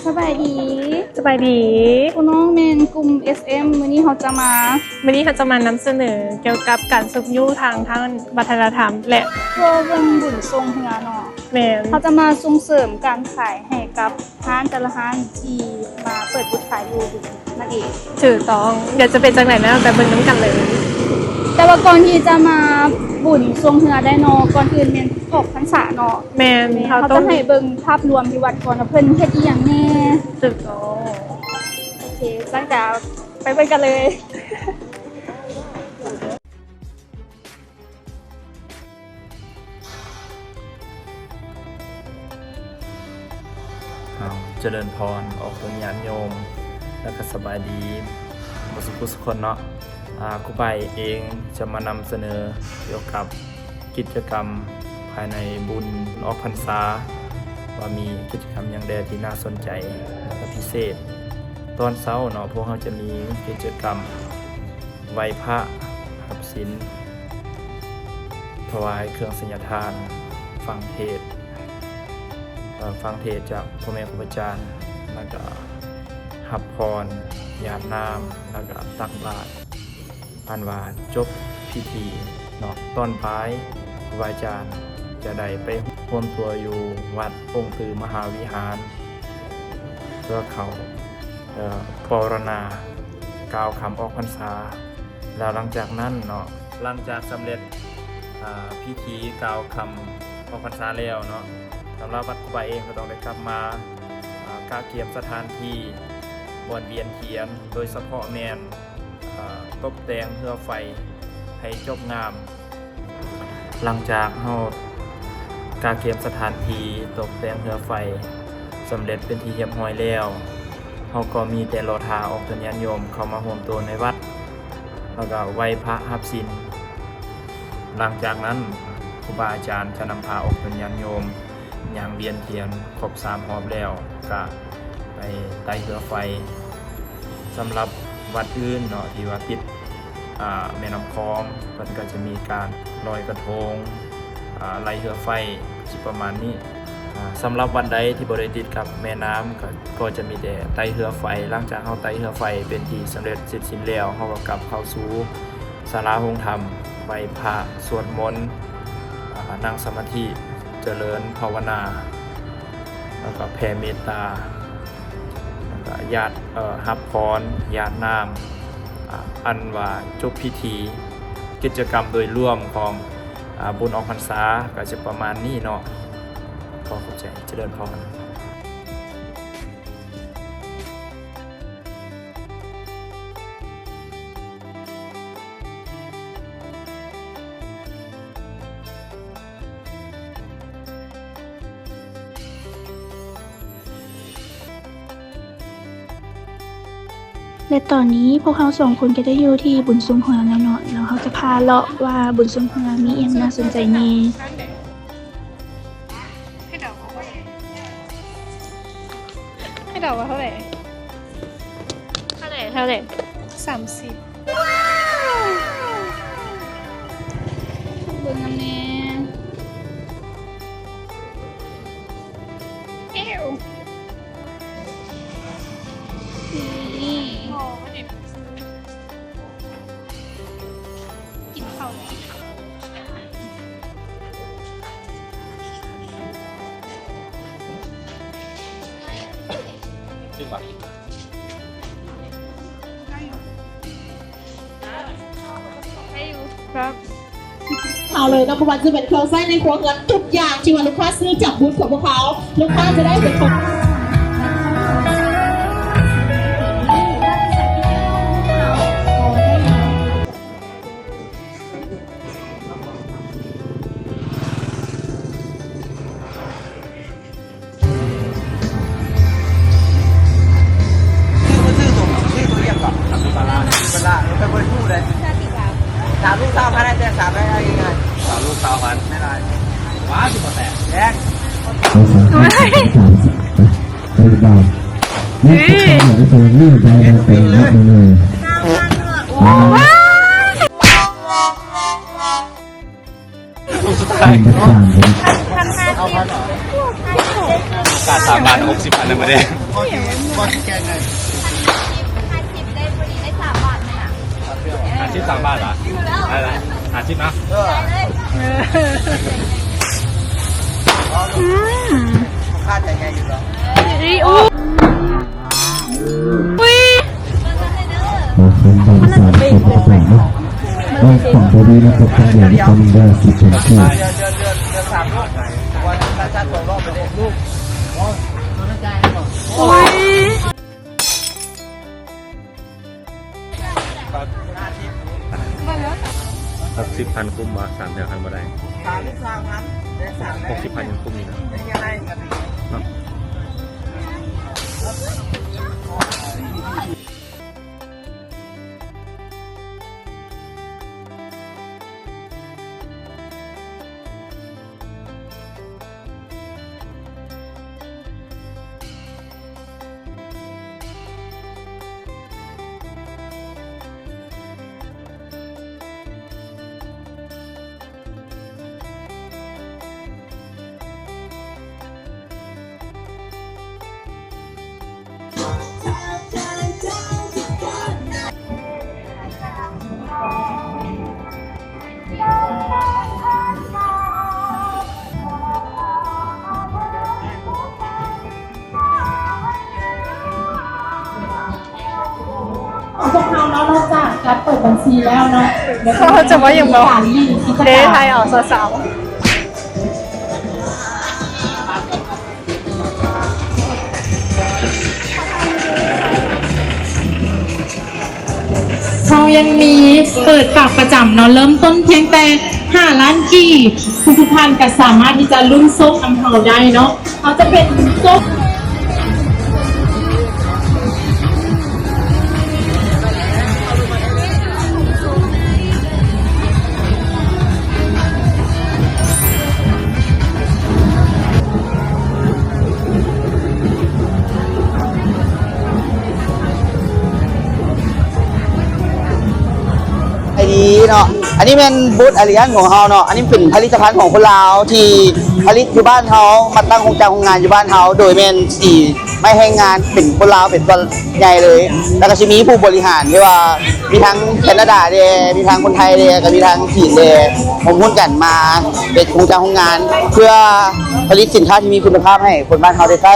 ສະບາຍດີ ສະບາຍດີ ພວກນ້ອງແມ່ນກຸ່ມ ເອສເອັມ ມື້ນີ້ເຮົາຈະມາ ມື້ນີ້ເຮົາຈະມານຳສະເໜີກ່ຽວກັບການຊຸກຍູ້ທາງດ້ານວັດທະນະທຳ ແລະ ເພື່ອເບິ່ງບຸນຊ່ວງເຮືອເນາະ. ແມ່ນ ເຮົາຈະມາສົ່ງເສີມການຂາຍໃຫ້ກັບຮ້ານແຕ່ລະຮ້ານທີ່ມາເປີດບູດຂາຍຢູ່ບຸນນັ້ນເອງ. ຖືກຕ້ອງ. ດຽວຈະເປັນຈັ່ງໃດນັ້ນ ໄປເບິ່ງນຳກັນເລີຍ. ແຕ່ວ່າກ່ອນທີ່ຈະມາບຸນຊ່ວງເຮືອໄດ້ເນາະ ກ່ອນອື່ນແມ່ນອອກພັນສາເນາະ. ແມ່ນ ແມ່ນ ເຮົາ ເຮົາ ຕ້ອງ ຈະໃຫ້ເບິ່ງພາບລວມທີ່ວັດກ່ອນວ່າເພິ່ນເຮັດອີ່ຫຍັງແດ່. ຖືກຕ້ອງ. ໂອເຄ ຫຼັງຈາກ ໄປເບິ່ງກັນເລີຍ. ເອົາ ຈະເລີນພອນ ອອກຕົນຍາດໂຍມ ແລ້ວກໍສະບາຍດີໝົດສຸກຜູ້ສຸກຄົນເນາະ. ອາ ຄູບາເອງຈະມານຳສະເໜີກ່ຽວກັບກິດຈະກຳພາຍໃນບຸນອອກພັນສາ ວ່າມີກິດຈະກຳຫຍັງແດ່ທີ່ໜ້າສົນໃຈ ແລ້ວກໍພິເສດ. ຕອນເຊົ້າເນາະ ພວກເຮົາຈະມີກິດຈະກຳ ໄຫວ້ພະ ຮັບສິນ ຖວາຍເຄື່ອງໄສຍະທານ ຟັງເທດ ເອີ ຟັງເທດຈາກພໍ່ແມ່ຄູບາອາຈານ ແລ້ວກະຮັບພອນ ຢາດນ້ຳ ແລ້ວກະຕັກບາດ. ອັນວ່າຈົບພິທີເນາະ ຕອນບ່າຍ ຄູບາອາຈານຈະໄດ້ໄປຮວມຕົວຢູ່ວັດອົງຕື້ມະຫາວິຫານ ເພື່ອເຂົ້າ ເອີ ປະວາລະນາ ກ່າວຄຳອອກພັນສາ. ແລ້ວຫຼັງຈາກນັ້ນເນາະ ຫຼັງຈາກສຳເລັດ ອາ ພິທີກ່າວຄຳອອກພັນສາແລ້ວເນາະ ສຳລັບວັດຄູບາເອງກໍຕ້ອງໄດ້ກັບມາ ອາ ກະກຽມສະຖານທີ່ບ່ອນວຽນທຽນ ໂດຍສະເພາະແມ່ນ ອາ ຕົບແຕ່ງເຮືອໄຟໃຫ້ຈົບງາມ. ຫຼັງຈາກເຮົາກະກຽມສະຖານທີ່ ຕົບແຕ່ງເຮືອໄຟສຳເລັດເປັນທີ່ຮຽບຮ້ອຍແລ້ວ ເຮົາກໍມີແຕ່ລໍຖ້າອອກຕົນຍາດໂຍມເຂົ້າມາຮ່ວມໂຕໃນວັດ ແລ້ວກໍໄຫວ້ພະຮັບສິນ. ຫຼັງຈາກນັ້ນ ຄູບາອາຈານຈະນຳພາອອກຕົນຍາດໂຍມຍ່າງວຽນທຽນຄົບສາມຮອບແລ້ວ ກະໄປໄຕ້ເຮືອໄຟ. ສຳລັບວັດອື່ນເນາະ ທີ່ວ່າຕິດ ອາ ແມ່ນ້ຳຂອງ ເພິ່ນກໍຈະມີການລອຍກະທົງ ອາ ໄລ່ເຮືອໄຟ ຊິປະມານນີ້. ອາ ສຳລັບວັດໃດທີ່ບໍ່ໄດ້ຕິດກັບແມ່ນ້ຳ ກໍ ກໍຈະມີແຕ່ໄຕ້ເຮືອໄຟ. ຫຼັງຈາກເຮົາໄຕ້ເຮືອໄຟເປັນທີ່ສຳເລັດເສັດສິ້ນແລ້ວ ເຮົາກໍກັບເຂົ້າສູ່ສາລາໂຮງທຳ ໄຫວ້ພະ ສວດມົນ ອາ ນັ່ງສະມາທິ ຈະເລີນພາວະນາ ແລ້ວກໍແຜ່ເມດຕາ ແລ້ວກໍຢາດ ເອີ ຮັບພອນ ຢາດນ້ຳ ອາ ອັນວ່າຈົບພິທີ. ກິດຈະກຳໂດຍລວມຂອງ ອາ ບຸນອອກພັນສາກໍຈະປະມານນີ້ເນາະ. ຂໍຂອບໃຈ ຈະເລີນພອນ. ແລະຕອນນີ້ພວກເຮົາສອງຄົນກໍໄດ້ຢູ່ທີ່ບຸນຊ່ວງເຮືອແລ້ວເນາະ, ແລ້ວເຮົາຈະພາເລາະວ່າບຸນຊ່ວງເຮືອມີອີ່ຫຍັງໜ້າສົນໃຈແດ່. ໃຫ້ເດົາ ໃຫ້ເດົາວ່າເທົ່າໃດ? ເທົ່າໃດ? ເທົ່າໃດ? ສາມສິບ. ເບິ່ງນຳແດ່. ແກ້ວ ນີ້ ກິນເຂົ້າ ກິນເຂົ້າ. ຈິງຫວາ? ໄດ້ຢູ່ ໄດ້ຢູ່ ຄັບ. ເອົາເລີຍເນາະ ບໍ່ວ່າຈະເປັນເຄື່ອງໃຊ້ໃນຄົວເຮືອນ ທຸກຢ່າງທີ່ວ່າລູກຄ້າຊື້ຈາກບູດຂອງພວກເຂົາ ລູກຄ້າຈະໄດ້ເປັນຂອງ ຊື້ ຊື້ຕົວ ຊື້ຕົວຫຍັງເກາະ? ປາລາ ປາລາ ເອີ ໄປເບິ່ງດູເດ້. ສາມລູກຊາວພັນ ແຕ່ສາມໄດ້ງ່າຍໆ ສາມລູກຊາວພັນ ໄດ້ຫຼາຍ. ວ້າວ ຊິບໍ່ແຕກ ແຕກ. ເອີຍ ໂອ້ຍ. ພັນຫ້າສິບ. ກາດສາມບາດ ຫົກສິບພັນນະ ມື້ນີ້ ຫ້າສິບ ໄດ້ພໍດີໄດ້ສາມບາດນະ ຫ້າສິບ ສາມບາດຫວາ? ໄດ້ລະ ຫ້າສິບເນາະ ເອີ ອືມ ຄ່າໃຈໃຫຍ່ຢູ່ເນາະ ອີ ໂອ້ ອຸ້ຍ ມັນໜ້າຈະເປັນເກີນໄປ ມັນເປັນ ໂອ້ຍ ຫົກສິບພັນຄຸ້ມບໍ່? ສາມເທື່ອຄັນບໍ່ໄດ້ ຫົກສິບພັນຍັງຄຸ້ມຢູ່ນະ ເນາະ. ພວກເຮົາເນາະ ນອກຈາກການເປີດບັນຊີແລ້ວເນາະ ເຂົາຈະວ່າຫຍັງບໍ່? ເດ ຖ່າຍເອົາສາວໆ. ເຮົາຍັງມີເປີດຝາກປະຈຳເນາະ ເລີ່ມຕົ້ນພຽງແຕ່ຫ້າລ້ານກີບ ທຸກໆທ່ານກໍສາມາດທີ່ຈະລຸ້ນໂຊກນຳເຮົາໄດ້ເນາະ ເຮົາຈະເປັນໂຊກ ໄອດີເນາະ ອັນນີ້ແມ່ນບູດອາຣີອັນຂອງເຮົາເນາະ ອັນນີ້ເປັນຜະລິດຕະພັນຂອງຄົນລາວທີ່ຜະລິດຢູ່ບ້ານເຮົາ ມາຕັ້ງໂຮງຈັກໂຮງງານຢູ່ບ້ານເຮົາ ໂດຍແມ່ນຊິໃຫ້ແຮງງານເປັນຄົນລາວເປັນສ່ວນໃຫຍ່ເລີຍ ແລ້ວກໍຊິມີຜູ້ບໍລິຫານທີ່ວ່າ ມີທັງແຄນາດາແດ່ ມີທັງຄົນໄທແດ່ ກໍມີທັງຈີນແດ່ ຮ່ວມຮຸ້ນກັນມາເຮັດໂຮງຈັກໂຮງງານ ເພື່ອຜະລິດສິນຄ້າທີ່ມີຄຸນນະພາບໃຫ້ຄົນບ້ານເຮົາໄດ້ໃຊ້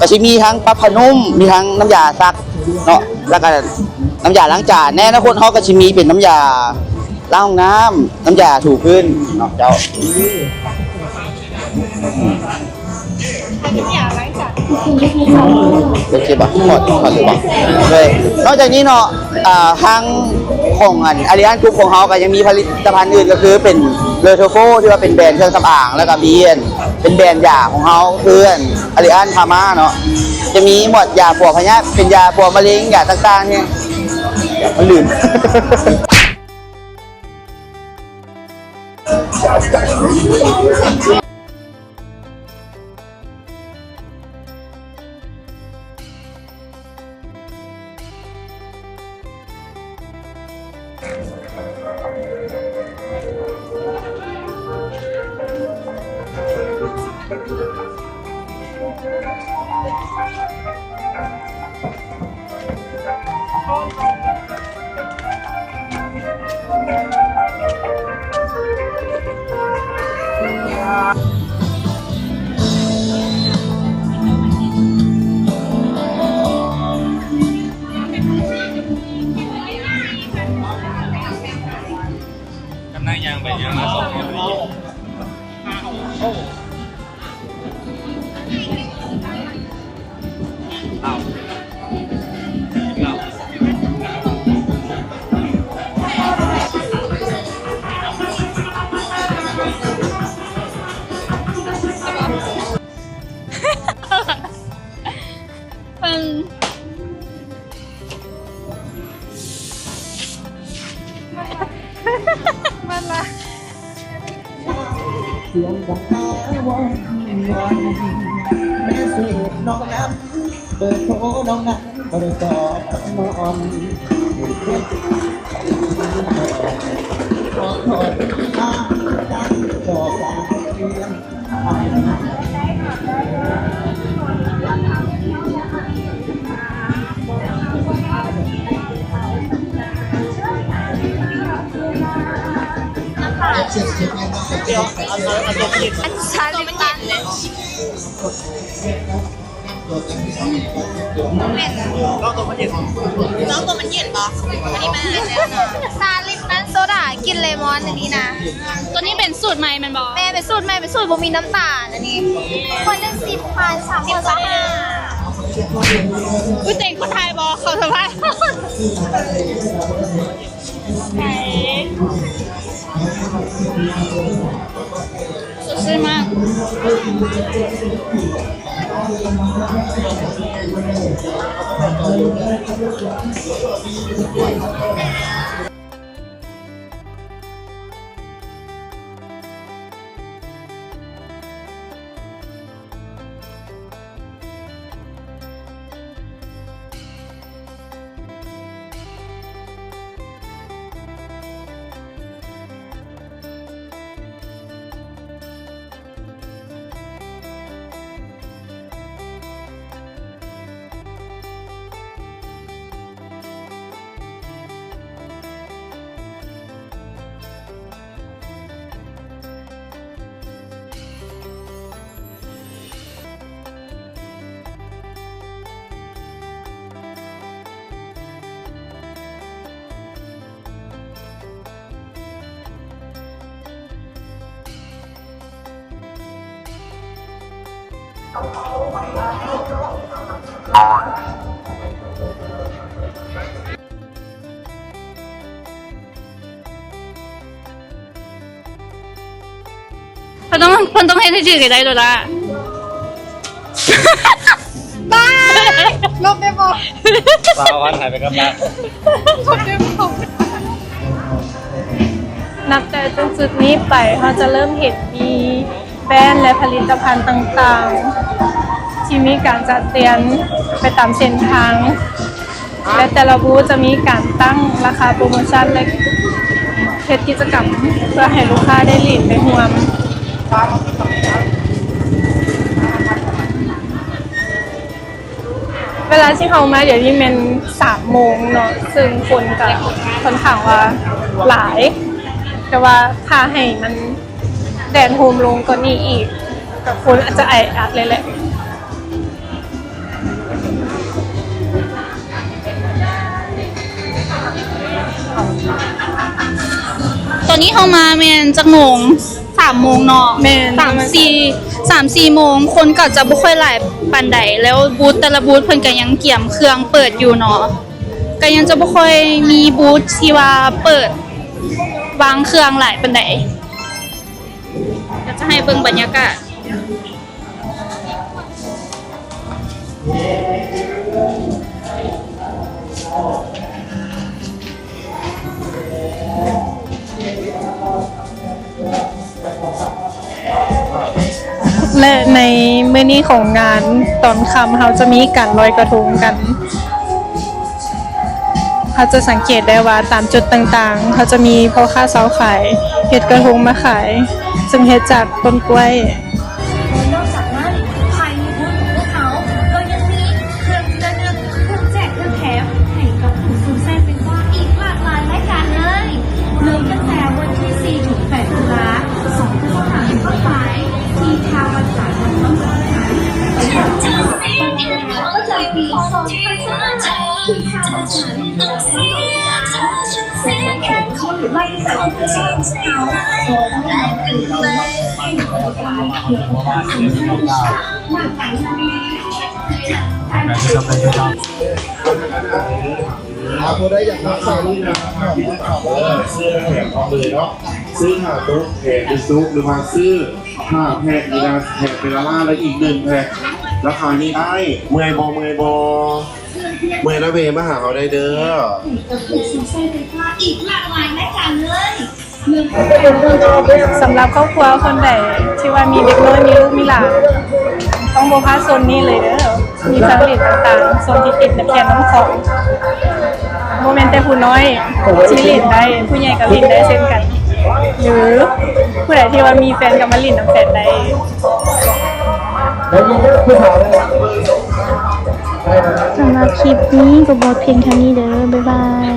ກໍຊິມີທັງປັບຜ້ານຸ້ມ ມີທັງນ້ຳຢາຊັກເນາະ ແລ້ວກໍນ້ຳຢາລ້າງຈານ ໃນອະນາຄົດເຮົາກໍຊິມີເປັນນ້ຳຢາລ້າງຫ້ອງນ້ຳ ນ້ຳຢາຖູພື້ນເນາະເຈົ້າ. ໂອເຄບໍ່? ຂໍ ຂໍຖືບໍ່? ເລີຍ ນອກຈາກນີ້ເນາະ ອ່າ ທາງຂອງອັນ ອາຣີອັນກຣຸບຂອງເຮົາກໍຍັງມີຜະລິດຕະພັນອື່ນ ກໍຄືເປັນເລີເທີໂຟ ທີ່ວ່າເປັນແບຣນເຄື່ອງສຳອາງ ແລ້ວກໍມີອັນ ເປັນແບຣນຢາຂອງເຮົາ ຄືອັນ ອາຣີອັນພາມາເນາະ ຈະມີໝວດຢາປົວພະຍາດ ເປັນຢາປົວມະເຮັງ ຢາຕ່າງໆ ນີ້ ມັນລືມ. ກຳລັງຍ່າງໄປຍ່າງມາສອງຄົນ. ມັນ ມັນລະ ສຽງດັງແຕ່ວອນວອນ ແມ່ເສກນ້ອງນັ້ນ ເບີໂທນ້ອງນັ້ນ ບໍ່ໄດ້ຕອບນ້ອງ ຂໍໂທດທີ່ມາ ບໍ່ການເປັນ. ສາ ອັນຊາລິບຕັນ ແມ່ນ ນ້ອງໂຕມັນເຢັນ ນ້ອງໂຕມັນເຢັນບໍ່? ອັນນີ້ມັນແລ້ວນະ ຊາລິບຕັນໂຊດາ ກິ່ນເລມອນ ອັນນີ້ນະ. ຕົວນີ້ເປັນສູດໃໝ່ແມ່ນບໍ່? ແມ່ນ ເປັນສູດໃໝ່ ເປັນສູດບໍ່ມີນ້ຳຕານ ອັນນີ້ ຂວດໜຶ່ງສິບພັນ ສາມຂວດຊາວຫ້າ. ອຸ້ຍ ເຕັງຄົນໄທບໍ່? ເຂົາສະພາຍ ສົດຊື່ນມາກ. ເພິ່ນຕ້ອງ ເພິ່ນຕ້ອງເຮັດໃຫ້ຖືກໃຫ້ໄດ້ໂດດາ. ບາຍ ລົບໄດ້ບໍ່? ສາວວັນຫາຍໄປກັບນາງ. ລົບໄດ້ບໍ່? ນັບແຕ່ຈຸດນີ້ໄປ ເຮົາຈະເລີ່ມເຫັນມີແບຣນ ແລະ ຜະລິດຕະພັນຕ່າງໆ ທີ່ມີການຈັດແຈງໄປຕາມເສັ້ນທາງ ແລະ ແຕ່ລະບູດຈະມີການຕັ້ງລາຄາໂປຣໂມຊັນ ແລະ ເຮັດກິດຈະກຳເພື່ອໃຫ້ລູກຄ້າໄດ້ຫຼິ້ນໄດ້ຮ່ວມ. ເວລາທີ່ເຮົາມາດຽວນີ້ແມ່ນສາມໂມງເນາະ ເຊິ່ງຄົນກະຂ້ອນຂ້າງວ່າຫຼາຍ ແຕ່ວ່າຖ້າໃຫ້ມັນແດດໂຮມລົງກວ່ານີ້ອີກ ກະຄົນອາດຈະແອອັດເລີຍແຫຼະ. ຕອນນີ້ເຮົາມາແມ່ນຈັກໂມງ? ສາມໂມງເນາະ. ແມ່ນ ສາມສີ່ ສາມສີ່ໂມງ ຄົນກໍຈະບໍ່ຄ່ອຍຫຼາຍປານໃດ ແລ້ວບູດແຕ່ລະບູດເພິ່ນກໍຍັງກຽມເຄື່ອງເປີດຢູ່ເນາະ ກໍຍັງຈະບໍ່ຄ່ອຍມີບູດທີ່ວ່າເປີດວາງເຄື່ອງຫຼາຍປານໃດ. ກໍຈະໃຫ້ເບິ່ງບັນຍາກາດ. ແລະ ໃນມື້ນີ້ຂອງງານຕອນຄ່ຳ ເຮົາຈະມີການລອຍກະທົງກັນ. ເຮົາຈະສັງເກດໄດ້ວ່າຕາມຈຸດຕ່າງໆ ເຮົາຈະມີພໍ່ຄ້າຊາວຂາຍເຫັດກະທົງມາຂາຍ ເຊິ່ງເຮັດຈາກຕົ້ນກ້ວຍ. ນອກຈາກນັ້ນ ພາຍໃນບູດຂອງພວກເຮົາກໍຍັງມີເຄື່ອງທີ່ລະນຶກ, ເຄື່ອງແຈກ, ເຄື່ອງແຖມໃຫ້ກັບຜູ້ຊົມແຊມເປັນວ່າອີກຫຼາກຫຼາຍລາຍການເລີຍ. ເລີ່ມຕັ້ງແຕ່ວັນທີສີ່ ເຖິງ ແປດ ຕຸລາ ສອງພັນຊາວສາມ ເປັນຕົ້ນໄປ ທີ່ທ່າອາກາດນະຄອນຫຼວງວຽງຈັນ ໄປຈົນເຖິງປະມານຕົ້ນປີສອງພັນຊາວຫ້າ ທີ່ທ່າອາກາດນະຄອນຫຼວງວຽງຈັນ ອ່າ ຜູ້ໃດຢາກຮັບສາວນີ້ນະ ຊື້ຫ້າໂຕະແຖມໜຶ່ງໂຕະ ຫຼືວ່າຊື້ຫ້າແພັກນີ້ນະ ແຖມເປັນລະລາ ແລະ ອີກໜຶ່ງແພັກ ລາຄານີ້ໄດ້. ເມື່ອຍບໍ່? ເມື່ອຍບໍ່? ເມື່ອຍລະເວມາຫາເຮົາໄດ້ເດີ. ອີກຫຼາກຫຼາຍລາຍການເລີຍ. ສຳລັບຄອບຄົວຄົນໃດທີ່ວ່າມີເດັກນ້ອຍ ມີລູກມີຫຼານ ຕ້ອງບໍ່ພາດໂຊນນີ້ເລີຍເດີ. ມີເຄື່ອງຫຼິ້ນຕ່າງໆ ໂຊນທີ່ຕິດກັບແຄມນ້ຳຂອງ. ບໍ່ແມ່ນແຕ່ຜູ້ນ້ອຍທີ່ຫຼິ້ນໄດ້ ຜູ້ໃຫຍ່ກໍຫຼິ້ນໄດ້ເຊັ່ນກັນ ຫຼືຜູ້ໃດທີ່ວ່າມີແຟນກໍມາຫຼິ້ນນຳແຟນໄດ້. ສຳລັບຄລິບນີ້ກໍໝົດພຽງເທົ່ານີ້ເດີ. ບາຍບາຍ.